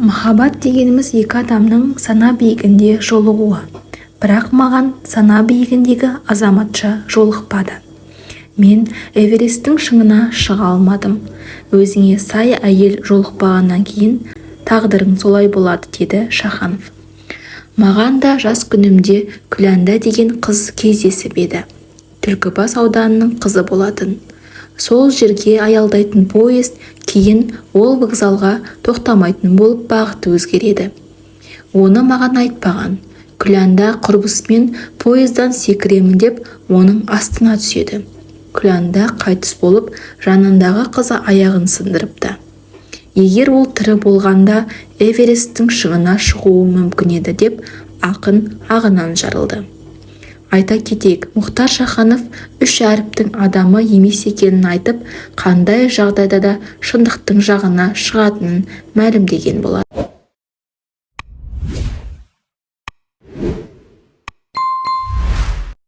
Махаббат дегеніміз екі адамның сана биігінде жолығуы. Бірақ маған сана биігіндегі азаматша жолықпады. Мен Эвересттің шыңына шыға алмадым. Өзіңе сай әйел жолықпағаннан кейін тағдырың солай болады, деді Шаханов. Маған да жас күнімде Күләнда деген қыз кездесіп еді. Түлкібас ауданының қызы болатын. Сол жерге аялдайтын поезд кейін ол вокзалға тоқтамайтын болып бағыты өзгереді. Оны маған айтпаған. Күләнда құрбысымен поездан секіремін деп, оның астына түседі. Күләнда қайтыс болып, жанындағы қызы аяғын сындырыпты. Егер ол тірі болғанда, Эвересттің шыңына шығуы мүмкін еді, деп ақын ағынан жарылды. Айта кетейік, Мұхтар Шаханов үш әріптің адамы емес екенін айтып, қандай жағдайда да шындықтың жағына шығатынын мәлімдеген болатын.